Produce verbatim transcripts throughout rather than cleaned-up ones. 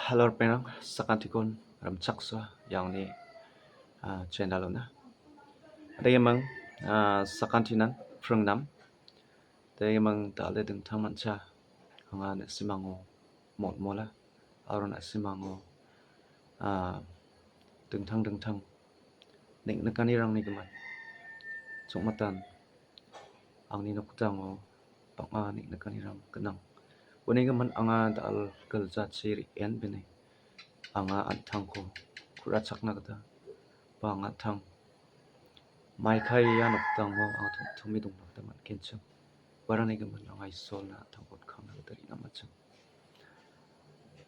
Hello, ripengrang, sakantikon rimchaksoa iangni, ah, channel-ona. Adegimang, ah, sakantinan pringnam. Adegimang dal·e dingtang mancha anga na·simango motmola aro na·simango, ah, dingtang dingtang neng·nikanirangni gimin. Chongmatan angni nokdango bang·a neng·nikanirang gnang. Uni gimin anga dal giljachi re·enbene anga an·tangko ku·rachakna gita ba anga an·tang maikaia nokdango anga tom·tome dongna gita man·genchim. Uarani gimin anga Isolna an·tangko otkangna gita re·na man·chim.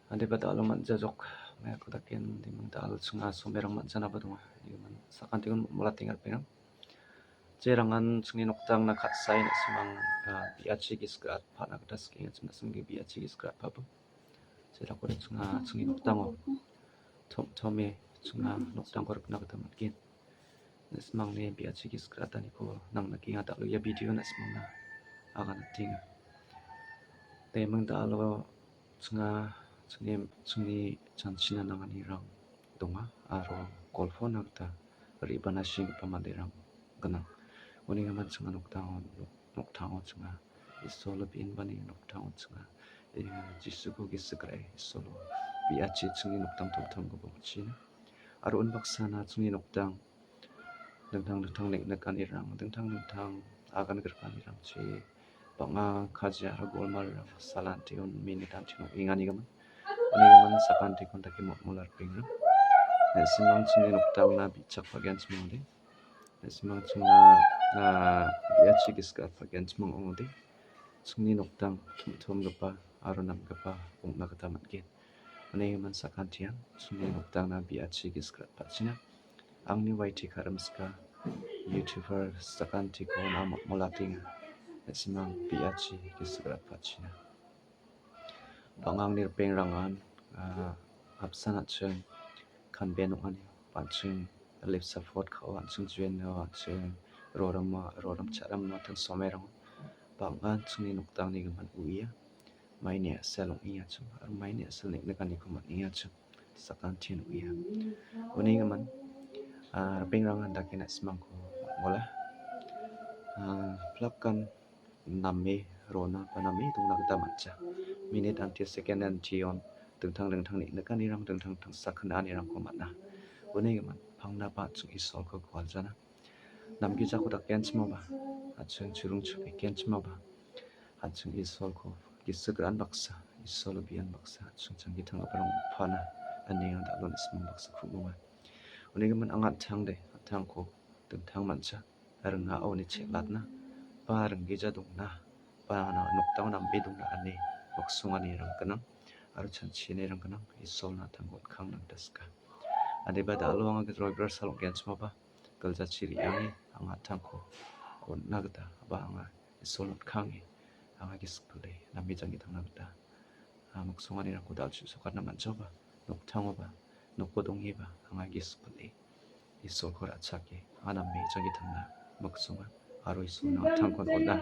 Andegipa dal·o man·jajok, maiko daken, dal·o ching·a somerang man·janaba donga. Dal·o sakantikon molatenga ripengrang. Jerangan chingni nokdangna ka·sae na·simang, ah, biachi gisik ra·atpana gita sikenga, ching·a simge biachi gisik ra·atpabo. Jerako ching·a chingni nokdango tom·tome ching·a nokdangko rikna gita man·gen. Na·simangni biachi gisik ra·ataniko nang·nikenga, dal·o ia video na·simangna aganatenga. Deming dal·o ching·a chingni, chingni janchina nanganirang donga aro golpona gita re·bana senggipa manderang gnang. Uni gimin ching·a nokdango, nok-, noktango ching·a Isolo be·enbani noktango ching·a, eh, Jisuko gisik ra·e Isolo biachi chingni nokdang tom·tomgipa ong·china. Aro unbaksana chingni nokdang dingtang dingtang neng·nikanirang, dingtang dingtang agan grikanirangchi bang·a kaji aro golmalrang salantion minit antion ong·enganigimin. Unigimin sakantikon dake motmol ripengrang. Na·simang chingni nokdangna bi·chak pa·genchim ong·ode. Na·simang chingna, ah, biachi gisik ra·atpa·genchim ong·ode. Chingni nokdang tom·tomgipa aro namgipa ong·na gita man·gen. Unigimin sakantian chingni nokdangna biachi gisik ra·atpachina. Angni waiti ka·rimsika YouTuber sakantiko na motmolatenga. Na·simang biachi gisik ra·atpachina. Bang·a angni ripengrangan, ah, apsan an·ching kanben ong·ani, an·ching life support ka·o, an·ching jueno, an·ching rorimo, rorim cha·rimo, ting somerango bang·a an·chingni nokdangni gimin uia. Maini a·sel ong·engachim aro maini a·sel neng·nikaniko man·engachim sakantian uia. Uni gimin, ah, ripengrangan dake na·simangko mola. Ah, plakan name rona ba name dongna gita man·ja. Minit antion, second antion dingtang dingtang neng·nikanirang dingtang dingtang sakgni anirangko man·a. Uni gimin pangnaba an·ching Isolko gualjana. Namgijako dakenchimoba, an·ching churung chupekenchimoba, an·ching Isolko gisik ra·an baksa, Isolo be·en baksa, an·ching changgitangiparang ong·pana, ine anga dal·o na·simang baksa ku·monga. Uni gimin anga an·tangde, an·tangko dingtang mancha ringao ine chel·atna ba ringgija dongna ba na-, nokdango nambe dongna ine miksonganirang gnang aro chanchianirang gnang, Isolna an·tangko on·kangna gita sika. Adeba dal·o anga roibar sal ong·genchimoba, giljachi re·ange anga an·tangko on·na gita ba anga Isol on·kange anga gisik pile nambe janggi tangna gita, ah, miksonganirangko dal·chu sokatna man·jaoba, noktangoba, noko dongeba anga gisik pile Isolko ra·chake anga nambe janggi tangna miksonga aro Isolna an·tangkon on·a.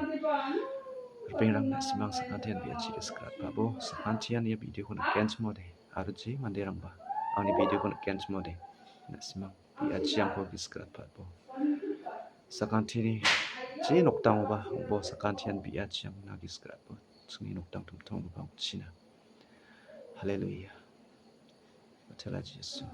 Ripengrang, na·simang sakantian biachi gisik ra·atpabo, sakantian ia videoko nikenchimode aro je manderangba angni videoko nikenchimode, na·simang biachiangko gisik ra·atpabo. Sakantini je nokdangoba, ubo sakantian biachiangna gisik ra·atbo. Chingni nokdang tom·tomgipa ong·china. Haleluya. Batela Jisu.